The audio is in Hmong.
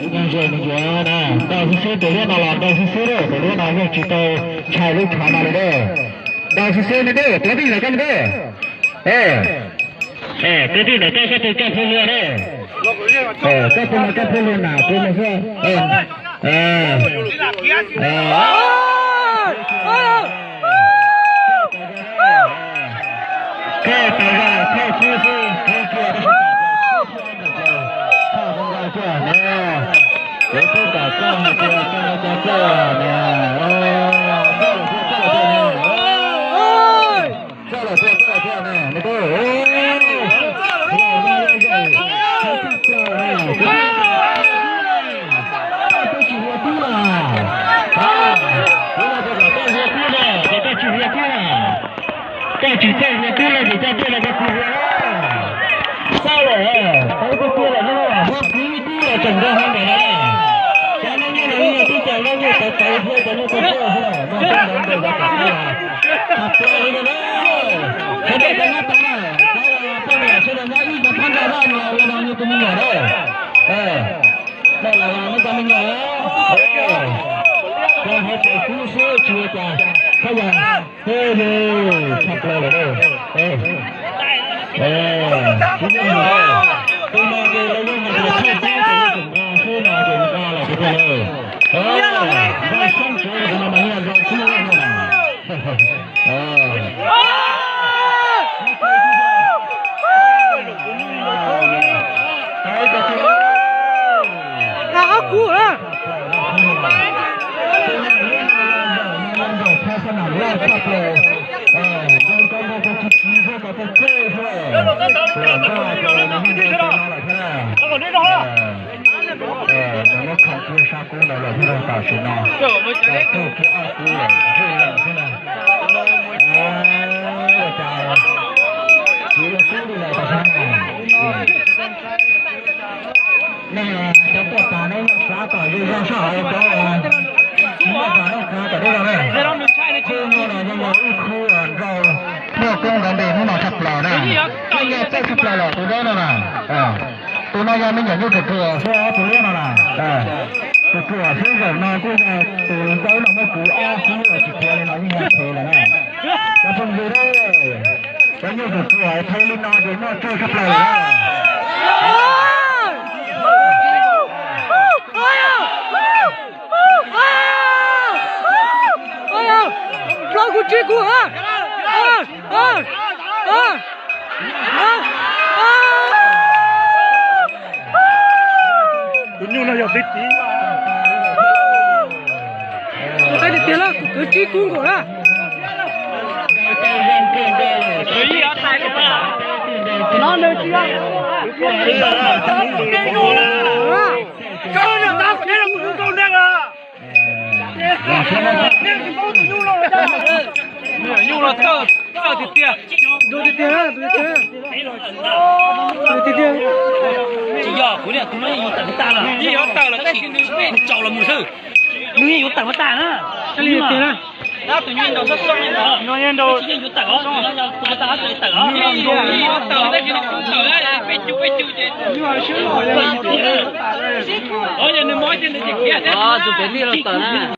Nyob zoo, nyob zoo na, nrau xib xib tus liab no los nrau xib xib, tus liab no yeej tsis tau ntshai lub tshav no li na. Nrau xib xib me tub, tua tij los koj me tub. Tua tij ntawm koj, koj tus koj pheej luag na. Koj tus no koj pheej luag na, tus no xwb. Koj tas zog thauj xwb xwb, thauj kiag, thauj zoo nkauj kiag ne. Kuv twb kom koj hais tias koj cov koj ne. Txawj lawm thiab, txawj lawm thiab ne, me tub. Koj tsis hlua tub los? Kuv los tias kom koj hlua tub los, koj tsis hlua tub los? Koj tsis txawj hlua tub los ces koj tuaj no koj tsis hlua. Txawj lawm, tau koj tuaj lawm no, muab kuv tub los tseem nrog hov ntawm no. Cov no nyiaj los nyiaj tib co, lawv nyiaj tawv tawv thiab cov nyiaj tawv tawv xwb, muaj tub ntawd ntawd los kom tub los. Txog plaws li no na. Sawv daws tau nyob tau na, poj niam sawv daws nyob ib cov phab ntsa dab no los nyob tus me nyuam na. Dej los los muab cov me nyuam, koj hais tias kub xwb tsis ua cas, koj yog, tshaj plaws lawm. Kub no ces lawv yeej hais tias thaij kub ces yeej tseem nqa xwb no ces nqa los tiag tiag lawm. Nqa soob tsuav no mas yog nqa kub no na. Nqa ob kub na. Muab kho kiag sab kub ntawd los thiab tam sim no. Kho kiag ob kub lawm, zoo lawm xwb na. Ua cas tsis ua kub li lawm tam sim no. Nej cov tuaj tas nej yeej xav kom zoo zoo soj hauv cov, nej xav kom zoo xav kom zoo zoo na. Khub no los yog ib khub nrau muaj koob nrov npe hnub no tshaj plaws na. Yeej yog txawj tshaj plaws lawm tus dawb no na. Tus no yog me nyuam nyuj ruam ruam xwb, tus liab no na. Ruam ruam xwb, zaum no kuj yog tus dawb no muab kuv ob kub los tsis khiav li no yeej yog phem lawm na. Cov phooj ywg, cov nyuj ruam ruam phem li no ces muaj tsawg tshaj plaws lawm na. Rau kuv tsis kuv. Tus nyuj no yog twb tib. Tus tib tiag tiag na, tus twb tsis kuv nkaus na. No nws tsis yog. Nyuj no txawj, txawj tiag tiag. Tus tiag tiag, tus tiag tiag. Tus tiag tiag. Tsis yog, kuv niam tus no yeej yuav tawm tag lawm, yeej yuav tawm lawm tab sis nws tsaus los mus xwb. Nws yeej yuav tawm mas tag na. Tus nyuj no yeej nrau, tab sis yeej yuav tawm os, tus tag tab sis tawm os. Yeej yuav tawm tab sis nws tawm, peb cug peb cug ces. Tus pem lij los tawm na.